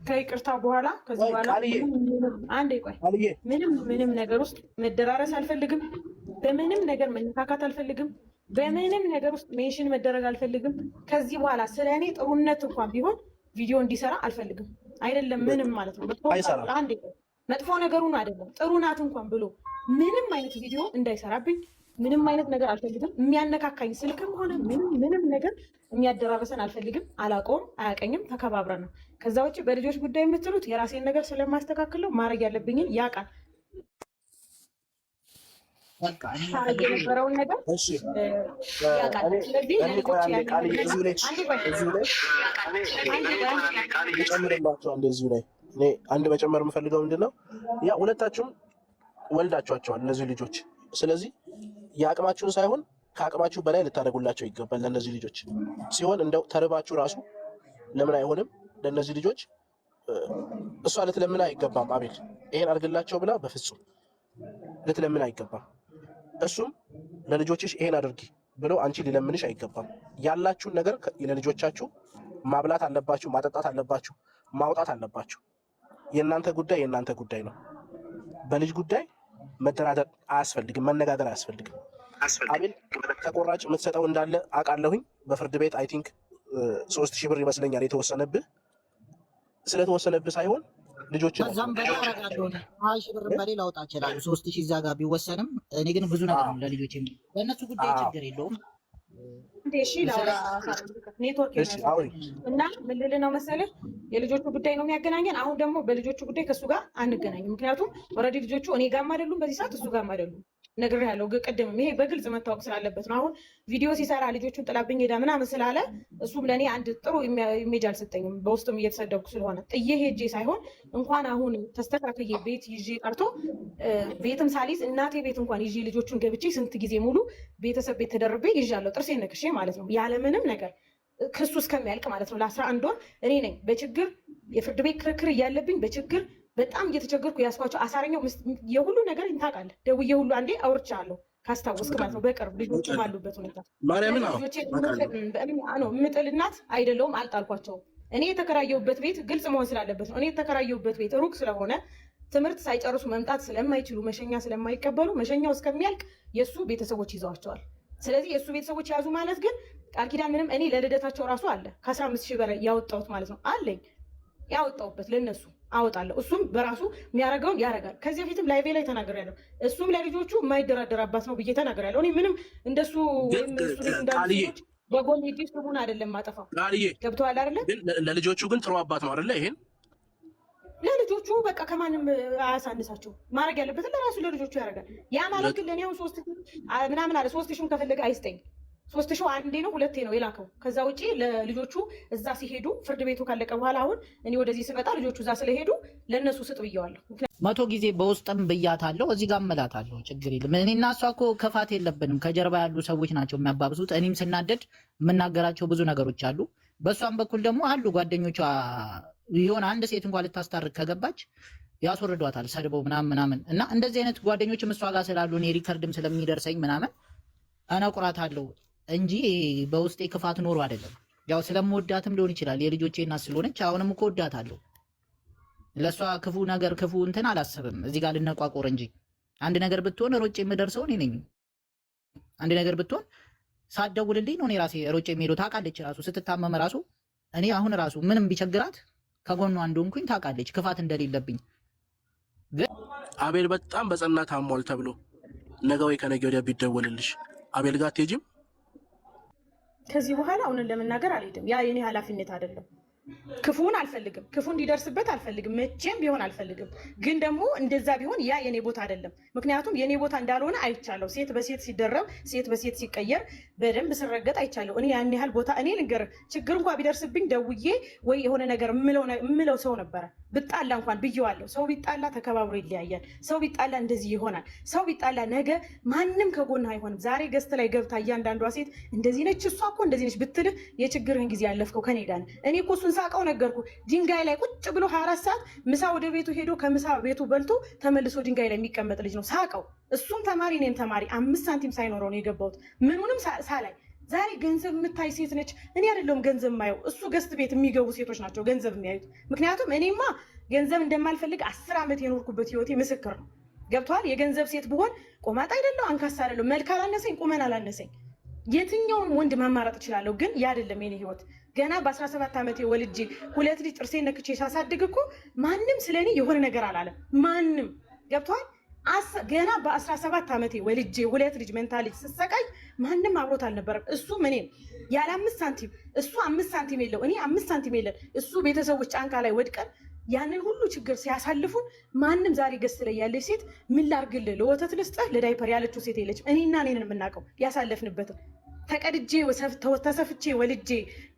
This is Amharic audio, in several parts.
ከይቅርታ በኋላ ከዚህ በኋላ አንዴ ቆይ፣ ምንም ምንም ነገር ውስጥ መደራረስ አልፈልግም። በምንም ነገር መነካካት አልፈልግም። በምንም ነገር ውስጥ mention መደረግ አልፈልግም። ከዚህ በኋላ ስለ እኔ ጥሩነት እንኳን ቢሆን ቪዲዮ እንዲሰራ አልፈልግም። አይደለም ምንም ማለት ነው። አንዴ መጥፎ ነገሩን አይደለም ጥሩ ናት እንኳን ብሎ ምንም አይነት ቪዲዮ እንዳይሰራብኝ ምንም አይነት ነገር አልፈልግም። የሚያነካካኝ ስልክም ሆነ ምንም ምንም ነገር የሚያደራረሰን አልፈልግም። አላውቀውም፣ አያቀኝም። ተከባብረን ነው። ከዛ ውጭ በልጆች ጉዳይ የምትሉት የራሴን ነገር ስለማስተካክለው ማድረግ ያለብኝን ያውቃል። ታረግ የነበረውን ነገር ያውቃል። ስለዚህ ልጨምርላቸው አንድ እዚሁ ላይ እኔ አንድ መጨመር የምፈልገው ምንድን ነው፣ ያ ሁለታችሁም ወልዳችኋቸዋል እነዚህ ልጆች። ስለዚህ የአቅማችሁን ሳይሆን ከአቅማችሁ በላይ ልታደርጉላቸው ይገባል። ለእነዚህ ልጆች ሲሆን እንደው ተርባችሁ ራሱ ለምን አይሆንም? ለእነዚህ ልጆች እሷ ልትለምን አይገባም። አቤል ይሄን አድርግላቸው ብላ በፍጹም ልትለምን አይገባም። እሱም ለልጆችሽ ይሄን አድርጊ ብሎ አንቺ ሊለምንሽ አይገባም። ያላችሁን ነገር ለልጆቻችሁ ማብላት አለባችሁ፣ ማጠጣት አለባችሁ፣ ማውጣት አለባችሁ። የእናንተ ጉዳይ የእናንተ ጉዳይ ነው። በልጅ ጉዳይ መደራደር አያስፈልግም፣ መነጋገር አያስፈልግም። አቤል ተቆራጭ የምትሰጠው እንዳለ አውቃለሁኝ። በፍርድ ቤት I think 3,000 ብር ይመስለኛል የተወሰነብህ። ስለተወሰነብህ ሳይሆን ልጆች ከዛም በላይ አደርጋለሁ። 20,000 ብር በላይ ላውጣ እችላለሁ። 3,000 እዛ ጋር ቢወሰንም እኔ ግን ብዙ ነገር ነው ለልጆች፣ በእነሱ ጉዳይ ችግር የለውም። እሺ ላውራ ኔትወርክ እና ምን ልልህ ነው መሰለህ፣ የልጆቹ ጉዳይ ነው የሚያገናኘን። አሁን ደግሞ በልጆቹ ጉዳይ ከእሱ ጋር አንገናኝም። ምክንያቱም already ልጆቹ እኔ ጋርም አይደሉም በዚህ ሰዓት፣ እሱ ጋርም አይደሉም። ነግሬሃለሁ ቅድምም፣ ይሄ በግልጽ መታወቅ ስላለበት ነው። አሁን ቪዲዮ ሲሰራ ልጆቹን ጥላብኝ ሄዳ ምናምን ስላለ እሱም ለእኔ አንድ ጥሩ image አልሰጠኝም። በውስጡም እየተሰደብኩ ስለሆነ ጥዬ ሄጄ ሳይሆን እንኳን አሁን ተስተካክዬ ቤት ይዤ ቀርቶ ቤትም ሳልይዝ እናቴ ቤት እንኳን ይዤ ልጆቹን ገብቼ ስንት ጊዜ ሙሉ ቤተሰብ ቤት ተደርቤ ይዣለሁ፣ ጥርሴን ነክሼ ማለት ነው፣ ያለምንም ነገር ክሱ እስከሚያልቅ ማለት ነው። ለ11 ወር እኔ ነኝ በችግር የፍርድ ቤት ክርክር እያለብኝ በችግር በጣም እየተቸገርኩ ያስኳቸው። አሳረኛው የሁሉ ነገር ታውቃለህ። ደውዬ ሁሉ አንዴ አውርቻለሁ ካስታወስክ ማለት ነው። በቅርብ ልጆች ባሉበት ሁኔታ ማርያምን ነው የምጥል እናት አይደለሁም። አልጣልኳቸውም። እኔ የተከራየሁበት ቤት ግልጽ መሆን ስላለበት ነው። እኔ የተከራየሁበት ቤት ሩቅ ስለሆነ ትምህርት ሳይጨርሱ መምጣት ስለማይችሉ መሸኛ ስለማይቀበሉ መሸኛው እስከሚያልቅ የእሱ ቤተሰቦች ይዘዋቸዋል። ስለዚህ የእሱ ቤተሰቦች ያዙ ማለት ግን ቃል ኪዳን ምንም እኔ ለልደታቸው ራሱ አለ ከ15,000 በላይ ያወጣሁት ማለት ነው አለኝ ያወጣሁበት ለነሱ አወጣለሁ። እሱም በራሱ የሚያደርገውን ያደርጋል። ከዚህ በፊትም live ላይ ተናግሬያለሁ። እሱም ለልጆቹ የማይደራደር አባት ነው ብዬ ተናግሬያለሁ። እኔ ምንም እንደሱ ወይም እሱ ቤት እንዳሉ ሰዎች በጎን ሄጄ ስሙን አይደለም ማጠፋው። ገብቶሃል አይደለ? ለልጆቹ ግን ጥሩ አባት ነው አይደለ? ይሄን ለልጆቹ በቃ ከማንም አያሳንሳቸው። ማድረግ ያለበትን ለራሱ ለልጆቹ ያደርጋል። ያ ማለት ግን ለእኔ አሁን 3,000 ምናምን አለ። 3,000ን ከፈለገ አይስጠኝ። 3,000 አንዴ ነው ሁለቴ ነው የላከው። ከዛ ውጪ ለልጆቹ እዛ ሲሄዱ ፍርድ ቤቱ ካለቀ በኋላ አሁን እኔ ወደዚህ ስመጣ ልጆቹ እዛ ስለሄዱ ለእነሱ ስጥ ብየዋለሁ። 100 ጊዜ በውስጥም ብያታለሁ፣ እዚህ ጋር እምላታለሁ። ችግር የለም። እኔና እሷ እኮ ክፋት የለብንም። ከጀርባ ያሉ ሰዎች ናቸው የሚያባብሱት። እኔም ስናደድ የምናገራቸው ብዙ ነገሮች አሉ። በእሷም በኩል ደግሞ አሉ ጓደኞቿ። የሆነ አንድ ሴት እንኳን ልታስታርቅ ከገባች ያስወርዷታል ሰድበው ምናምን ምናምን እና እንደዚህ አይነት ጓደኞችም እሷ ጋር ስላሉ እኔ record ም ስለሚደርሰኝ ምናምን እነቁራታለሁ እንጂ በውስጤ ክፋት ኖሮ አይደለም። ያው ስለምወዳትም ሊሆን ይችላል የልጆቼ እናት ስለሆነች አሁንም እኮ ወዳታለሁ። ለእሷ ክፉ ነገር ክፉ እንትን አላስብም። እዚህ ጋር ልነቋቆር እንጂ አንድ ነገር ብትሆን ሮጬ የምደርሰው እኔ ነኝ። አንድ ነገር ብትሆን ሳትደውልልኝ ነው እኔ ራሴ ሮጬ የምሄደው። ታውቃለች፣ ራሱ ስትታመም ራሱ እኔ አሁን ራሱ ምንም ቢቸግራት ከጎኗ እንደሆንኩኝ ታውቃለች፣ ክፋት እንደሌለብኝ። ግን አቤል በጣም በጸና ታሟል ተብሎ ነገ ወይ ከነገ ወዲያ ቢደወልልሽ አቤል ጋር አትሄጂም? ከዚህ በኋላ እውነት ለመናገር አልሄድም። ያ የኔ ኃላፊነት አይደለም። ክፉን አልፈልግም። ክፉ እንዲደርስበት አልፈልግም። መቼም ቢሆን አልፈልግም። ግን ደግሞ እንደዛ ቢሆን ያ የኔ ቦታ አይደለም። ምክንያቱም የኔ ቦታ እንዳልሆነ አይቻለሁ። ሴት በሴት ሲደረብ፣ ሴት በሴት ሲቀየር በደንብ ስረገጥ አይቻለሁ። እኔ ያን ያህል ቦታ እኔ ልንገርህ፣ ችግር እንኳ ቢደርስብኝ ደውዬ ወይ የሆነ ነገር የምለው ሰው ነበረ። ብጣላ እንኳን ብዬዋለሁ። ሰው ቢጣላ ተከባብሮ ይለያያል። ሰው ቢጣላ እንደዚህ ይሆናል። ሰው ቢጣላ ነገ ማንም ከጎን አይሆንም። ዛሬ guest ላይ ገብታ እያንዳንዷ ሴት እንደዚህ ነች፣ እሷ እኮ እንደዚህ ነች ብትልህ የችግርህን ጊዜ ያለፍከው ከኔ ጋር ነህ። እኔ እኮ እሱን ሳቀው ነገርኩ። ድንጋይ ላይ ቁጭ ብሎ 24 ሰዓት ምሳ ወደ ቤቱ ሄዶ ከምሳ ቤቱ በልቶ ተመልሶ ድንጋይ ላይ የሚቀመጥ ልጅ ነው ሳቀው። እሱም ተማሪ እኔም ተማሪ፣ 5 ሳንቲም ሳይኖረው ነው የገባሁት ምኑንም ሳላይ ዛሬ ገንዘብ የምታይ ሴት ነች። እኔ አይደለሁም ገንዘብ የማየው፣ እሱ guest ቤት የሚገቡ ሴቶች ናቸው ገንዘብ የሚያዩት። ምክንያቱም እኔማ ገንዘብ እንደማልፈልግ 10 ዓመት የኖርኩበት ህይወቴ ምስክር ነው። ገብቶሃል? የገንዘብ ሴት ብሆን ቆማጣ አይደለሁ፣ አንካሳ አይደለሁ፣ መልክ አላነሰኝ፣ ቁመን አላነሰኝ። የትኛውን ወንድ ማማረጥ እችላለሁ። ግን ያ አይደለም የኔ ህይወት። ገና በ17 ዓመቴ ወልጄ ሁለት ልጅ ጥርሴን ነክቼ ሳሳድግ እኮ ማንም ስለ እኔ የሆነ ነገር አላለም። ማንም፣ ገብቶሃል? ገና በ17 ዓመቴ ወልጄ ሁለት ልጅ፣ መንታ ልጅ ስሰቃይ ማንም አብሮት አልነበረም። እሱ እኔም ያለ 5 ሳንቲም፣ እሱ 5 ሳንቲም የለው፣ እኔ 5 ሳንቲም የለን። እሱ ቤተሰቦች ጫንቃ ላይ ወድቀን ያንን ሁሉ ችግር ሲያሳልፉን ማንም ዛሬ guest ላይ ያለች ሴት ምን ላርግልህ፣ ለወተት ልስጥህ፣ ለዳይፐር ያለችው ሴት የለችም። እኔና እኔን የምናውቀው ያሳለፍንበትን። ተቀድጄ ተሰፍቼ ወልጄ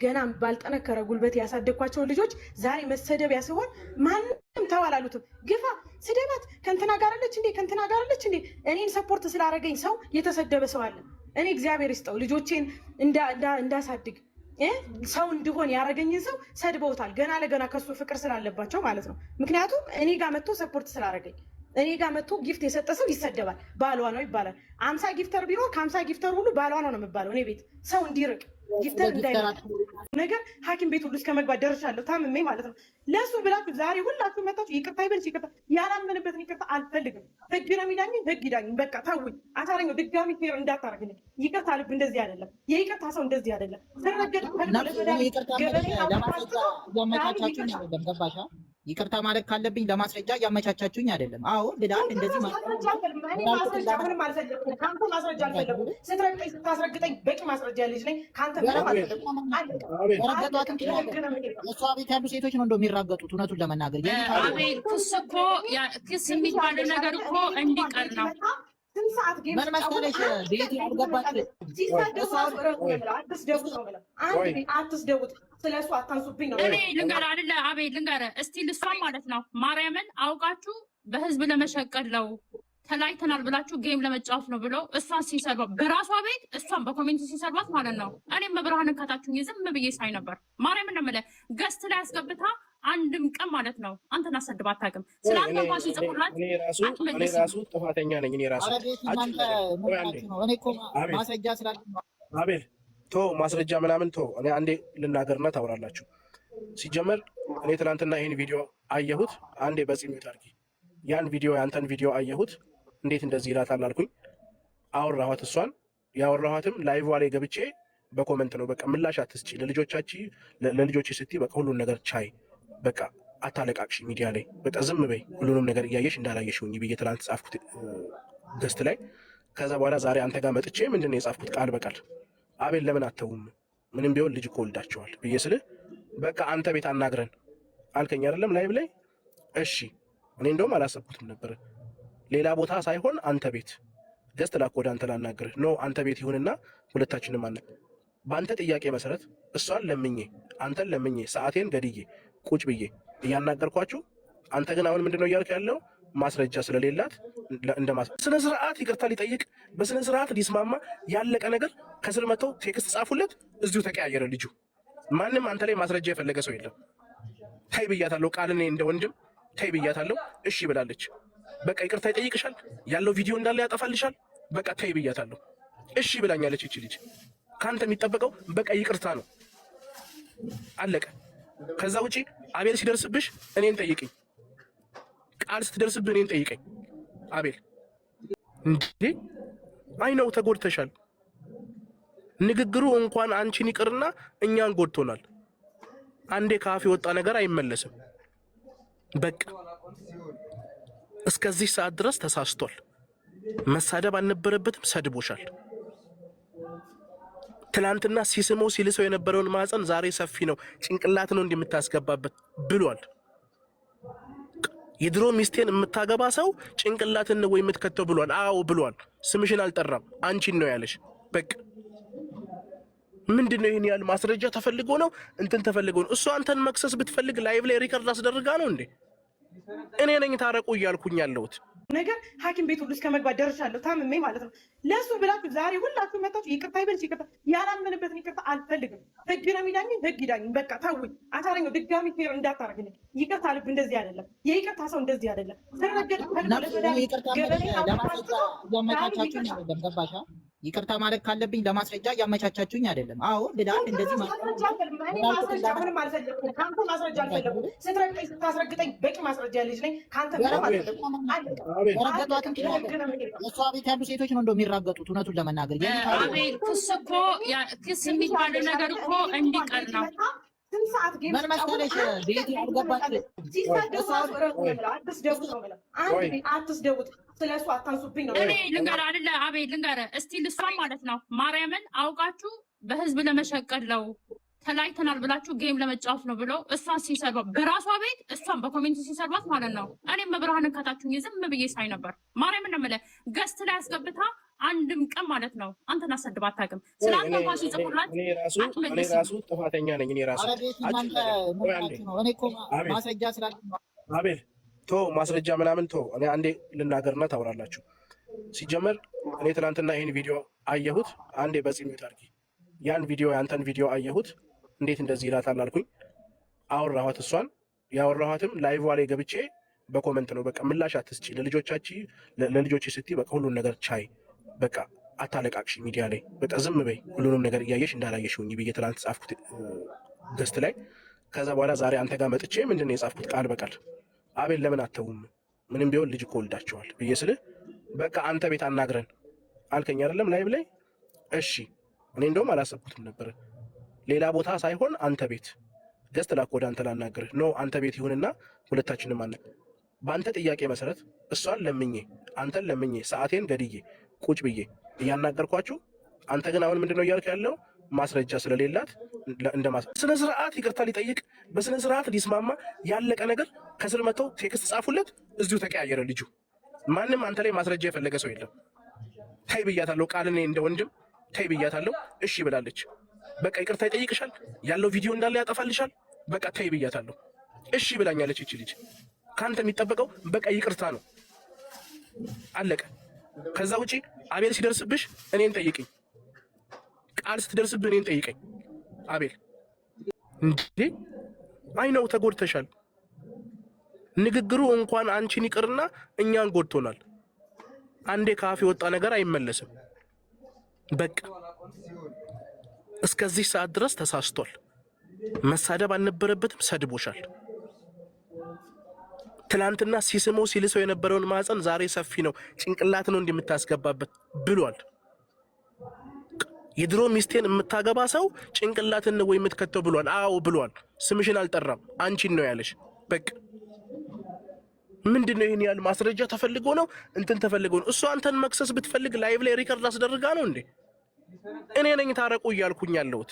ገና ባልጠነከረ ጉልበት ያሳደግኳቸውን ልጆች ዛሬ መሰደቢያ ሲሆን ማንም ተው አላሉትም። ግፋ፣ ስደባት፣ ከእንትና ጋር አለች እንዴ፣ ከእንትና ጋር አለች እንዴ። እኔን support ስላደረገኝ ሰው የተሰደበ ሰው አለ። እኔ እግዚአብሔር ይስጠው፣ ልጆቼን እንዳሳድግ ሰው እንድሆን ያደረገኝን ሰው ሰድበውታል። ገና ለገና ከሱ ፍቅር ስላለባቸው ማለት ነው። ምክንያቱም እኔ ጋር መጥቶ support ስላደረገኝ፣ እኔ ጋር መጥቶ gift የሰጠ ሰው ይሰደባል። ባሏ ነው ይባላል። 50 gifter ቢኖር ከ50 gifter ሁሉ ባሏ ነው ነው የሚባለው። እኔ ቤት ሰው እንዲርቅ፣ gifter እንዳይመጣ ነገር ሐኪም ቤት ሁሉ እስከ መግባት ደርሻለሁ፣ ታምሜ ማለት ነው። ለእሱ ብላችሁ ዛሬ ሁላችሁ መጣችሁ ይቅርታ ይበልሽ ይቅርታ፣ ያላመንበትን ይቅርታ አልፈልግም። ህግ ነው የሚዳኘኝ፣ ህግ ይዳኘኝ። በቃ ተውኝ፣ አሳረኛው። ድጋሚ fair እንዳታረግልኝ። ይቅርታ ልብ እንደዚህ አይደለም። የይቅርታ ሰው እንደዚህ አይደለም። ስረገጥ ይቅርታ ለማስረጃ እያመቻቻችሁኝ አይደለም። ገባሻ? ይቅርታ ማለት ካለብኝ ለማስረጃ እያመቻቻችሁኝ አይደለም። አዎ ልዳል እንደዚህ። ማስረጃ አሁንም አልፈለኩም። ከአንተ ማስረጃ አልፈለኩም። ስትረግጠኝ ስታስረግጠኝ በቂ ማስረጃ ልጅ ነኝ። ከአንተ ምንም አልፈለኩም። ረገጧትም ትላለህ። እሷ ቤት ያሉ ሴቶች ነው እንደው የሚራገጡት። እውነቱን ለመናገር አቤል፣ ክስ እኮ ክስ የሚባለው ነገር እኮ እንዲቀር ነው። ስንት ሰዓት game ምን መሰለሽ ቤት ያልገባች ሲሳደቡ አትስደቡት ነው የምለው። አንድ አትስደቡት፣ ስለ እሱ አታንሱብኝ ነው። እኔ ልንገርህ አይደለ አቤል፣ ልንገርህ እስቲ ልሷን ማለት ነው፣ ማርያምን አውቃችሁ በህዝብ ለመሸቀል ነው፣ ተለያይተናል ብላችሁ game ለመጫወት ነው ብለው እሷን ሲሰድቧት በራሷ ቤት እሷን በ comment ሲሰድቧት ማለት ነው። እኔም መብርሃንን ከታችሁኝ ዝም ብዬ ሳይ ነበር። ማርያምን ነው የምልህ፣ guest ላይ አስገብታ አንድም ቀን ማለት ነው አንተን አሰድባ አታውቅም። ስለ አንተ እንኳን ሲጽፉላት እኔ ራሱ ጥፋተኛ ነኝ። እኔ ራሱ ኧረ ቤት እናንተ ምን ሆናችሁ ነው? እኔ እኮ ማስረጃ ስላለኝ ነው። አቤል ቶ ማስረጃ ምናምን ቶ፣ እኔ አንዴ ልናገርና ታወራላችሁ። ሲጀመር እኔ ትናንትና ይህን ቪዲዮ አየሁት። አንዴ በፂ mute አድርጊ። ያን ቪዲዮ፣ ያንተን ቪዲዮ አየሁት። እንዴት እንደዚህ ይላታል አልኩኝ። አወራኋት። እሷን ያወራኋትም live ላይ ገብቼ በ comment ነው። በቃ ምላሽ አትስጪ፣ ለልጆች ስትይ በቃ ሁሉን ነገር ቻይ፣ በቃ አታለቃቅሽ ሚዲያ ላይ፣ በቃ ዝም በይ፣ ሁሉንም ነገር እያየሽ እንዳላየሽ ሁኚ ብዬ ትናንት ጻፍኩት guest ላይ። ከዛ በኋላ ዛሬ አንተ ጋር መጥቼ ምንድን ነው የጻፍኩት ቃል በቃል? አቤል ለምን አተውም? ምንም ቢሆን ልጅ እኮ ወልዳቸዋል ብዬ ስልህ በቃ አንተ ቤት አናግረን አልከኝ አይደለም live ላይ? እሺ፣ እኔ እንደውም አላሰብኩትም ነበር። ሌላ ቦታ ሳይሆን አንተ ቤት guest ላክ፣ ወደ አንተ ላናግርህ። No፣ አንተ ቤት ይሁንና ሁለታችንም አነ በአንተ ጥያቄ መሰረት እሷን ለምኜ፣ አንተን ለምኜ፣ ሰዓቴን ገድዬ ቁጭ ብዬ እያናገርኳችሁ፣ አንተ ግን አሁን ምንድነው እያልክ ያለው? ማስረጃ ስለሌላት እንደ ስነ ስርዓት ይቅርታ ሊጠይቅ፣ በስነ ስርዓት ሊስማማ፣ ያለቀ ነገር ከስር መጥተው text ጻፉለት፣ እዚሁ ተቀያየረ ልጁ። ማንም አንተ ላይ ማስረጃ የፈለገ ሰው የለም። ተይ ብያታለሁ፣ ቃል እኔ እንደ ወንድም ተይ ብያታለሁ። እሺ ብላለች። በቃ ይቅርታ ይጠይቅሻል፣ ያለው ቪዲዮ እንዳለ ያጠፋልሻል። በቃ ተይ ብያታለሁ፣ እሺ ብላኛለች። ይቺ ልጅ ከአንተ የሚጠበቀው በቃ ይቅርታ ነው፣ አለቀ። ከዛ ውጪ አቤል ሲደርስብሽ እኔን ጠይቅኝ፣ ቃል ስትደርስብህ እኔን ጠይቀኝ። አቤል እንዴ፣ I know ተጎድተሻል። ንግግሩ እንኳን አንቺን ይቅርና እኛን ጎድቶናል። አንዴ ከአፍ የወጣ ነገር አይመለስም። በቃ እስከዚህ ሰዓት ድረስ ተሳስቷል። መሳደብ አልነበረበትም፣ ሰድቦሻል። ትናንትና ሲስመው ሲልሰው የነበረውን ማህፀን ዛሬ ሰፊ ነው፣ ጭንቅላት ነው እንደምታስገባበት ብሏል። የድሮ ሚስቴን የምታገባ ሰው ጭንቅላትን ነው ወይ የምትከተው ብሏል። አዎ ብሏል። ስምሽን አልጠራም፣ አንቺን ነው ያለሽ። በቃ ምንድን ነው ይህን ያህል ማስረጃ ተፈልጎ ነው? እንትን ተፈልጎ ነው? እሱ አንተን መክሰስ ብትፈልግ live ላይ record አስደርጋ ነው እንዴ? እኔ ነኝ ታረቁ እያልኩኝ ያለሁት። ነገር ሐኪም ቤት ሁሉ እስከ መግባት ደርሻለሁ፣ ታምሜ ማለት ነው። ለእሱ ብላችሁ ዛሬ ሁላችሁ መጣችሁ ይቅርታ ይበልሽ ይቅርታ፣ ያላመንበትን ይቅርታ አልፈልግም። ህግ ነው የሚዳኘኝ፣ ህግ ይዳኘኝ። በቃ ተውኝ፣ አሳረኛው። ድጋሚ fair እንዳታረግልኝ። ይቅርታ ልብ እንደዚህ አይደለም። የይቅርታ ሰው እንደዚህ አይደለም። ስረገጥ ይቅርታ ለማስረጃ እያመቻቻችሁኝ አይደለም። ገባሻ? ይቅርታ ማለት ካለብኝ ለማስረጃ እያመቻቻችሁኝ አይደለም። አዎ ብላል እንደዚህ ማስረጃ አልፈልግም። እኔ ማስረጃ ምንም አልፈለኩም። ከአንተ ማስረጃ አልፈለኩም። ስትረግጠኝ ስታስረግጠኝ በቂ ማስረጃ ልጅ ነኝ። ከአንተ ምንም አልፈለኩም። ረገጧትም ትላለህ። እሷ ቤት ያሉ ሴቶች ነው እንደው የሚራገጡት። እውነቱን ለመናገር አቤል ክስ እኮ ክስ የሚባለው ነገር እኮ እንዲቀር ነው። ስንት ሰዓት game ምን መሰለሽ ቤት ያልገባች ሲሳደቡ አትስደቡት ነው የምለው። አንድ አትስደቡት፣ ስለ እሱ አታንሱብኝ ነው። እኔ ልንገርህ አይደለ አቤል ልንገርህ፣ እስቲ ልሷን ማለት ነው ማርያምን አውቃችሁ በህዝብ ለመሸቀል ነው ተለያይተናል ብላችሁ game ለመጫወት ነው ብለው እሷን ሲሰድቧት በራሷ ቤት እሷን በ comment ሲሰድቧት ማለት ነው። እኔም መብርሃንን ከታችሁኝ ዝም ብዬ ሳይ ነበር። ማርያምን ነው የምልህ guest ላይ አስገብታ አንድም ቀን ማለት ነው አንተን አሰድባ አታውቅም። ስለ አንተ እንኳን ሲጽፉላት እኔ ራሱ ጥፋተኛ ነኝ። እኔ ራሱ እኔ እኮ ማስረጃ ስላለኝ አቤል ቶ ማስረጃ ምናምን ቶ እኔ አንዴ ልናገርና ታወራላችሁ። ሲጀመር እኔ ትናንትና ይህን ቪዲዮ አየሁት። አንዴ በፂም አድርጊ ያን ቪዲዮ ያንተን ቪዲዮ አየሁት። እንዴት እንደዚህ ይላታል አልኩኝ። አወራኋት እሷን። ያወራኋትም live ላይ ገብቼ በ comment ነው። በቃ ምላሽ አትስጪ ለልጆች ስትይ በቃ ሁሉን ነገር ቻይ፣ በቃ አታለቃቅሽ ሚዲያ ላይ በቃ ዝም በይ፣ ሁሉንም ነገር እያየሽ እንዳላየሽ ሁኚ ብዬ ትናንት ጻፍኩት guest ላይ። ከዛ በኋላ ዛሬ አንተ ጋር መጥቼ ምንድን ነው የጻፍኩት ቃል በቃል አቤል ለምን አተውም? ምንም ቢሆን ልጅ እኮ ወልዳቸዋል ብዬ ስልህ በቃ አንተ ቤት አናግረን አልከኝ አይደለም live ላይ። እሺ እኔ እንደውም አላሰብኩትም ነበር ሌላ ቦታ ሳይሆን አንተ ቤት guest ላክ ወደ አንተ ላናግርህ no አንተ ቤት ይሁንና ሁለታችንም አነ በአንተ ጥያቄ መሰረት እሷን ለምኜ አንተን ለምኜ ሰዓቴን ገድዬ ቁጭ ብዬ እያናገርኳችሁ፣ አንተ ግን አሁን ምንድነው እያልክ ያለው ማስረጃ ስለሌላት እንደ ስነ ስርዓት ይቅርታ ሊጠይቅ በስነ ስርዓት ሊስማማ ያለቀ ነገር ከስር መጥተው text ጻፉለት፣ እዚሁ ተቀያየረ ልጁ። ማንም አንተ ላይ ማስረጃ የፈለገ ሰው የለም። ተይ ብያታለሁ፣ ቃል እኔ እንደ ወንድም ተይ ብያታለሁ። እሺ ብላለች። በቃ ይቅርታ ይጠይቅሻል፣ ያለው ቪዲዮ እንዳለ ያጠፋልሻል። በቃ ተይ ብያታለሁ፣ እሺ ብላኛለች። ይቺ ልጅ ከአንተ የሚጠበቀው በቃ ይቅርታ ነው፣ አለቀ። ከዛ ውጪ አቤል ሲደርስብሽ እኔን ጠይቅኝ፣ ቃል ስትደርስብህ እኔን ጠይቀኝ። አቤል እንዴ አይ ነው ተጎድተሻል። ንግግሩ እንኳን አንቺን ይቅርና እኛን ጎድቶናል። አንዴ ከአፍ የወጣ ነገር አይመለስም። በቃ እስከዚህ ሰዓት ድረስ ተሳስቷል። መሳደብ አልነበረበትም፣ ሰድቦሻል። ትላንትና ሲስመው ሲልሰው የነበረውን ማህፀን ዛሬ ሰፊ ነው ጭንቅላት ነው እንደምታስገባበት ብሏል። የድሮ ሚስቴን የምታገባ ሰው ጭንቅላትን ነው ወይ የምትከተው ብሏል። አዎ ብሏል። ስምሽን አልጠራም፣ አንቺን ነው ያለሽ። በቃ ምንድን ነው ይህን ያህል ማስረጃ ተፈልጎ ነው እንትን ተፈልጎ ነው? እሱ አንተን መክሰስ ብትፈልግ live ላይ record አስደርጋ ነው እንዴ? እኔ ነኝ ታረቁ እያልኩኝ ያለሁት።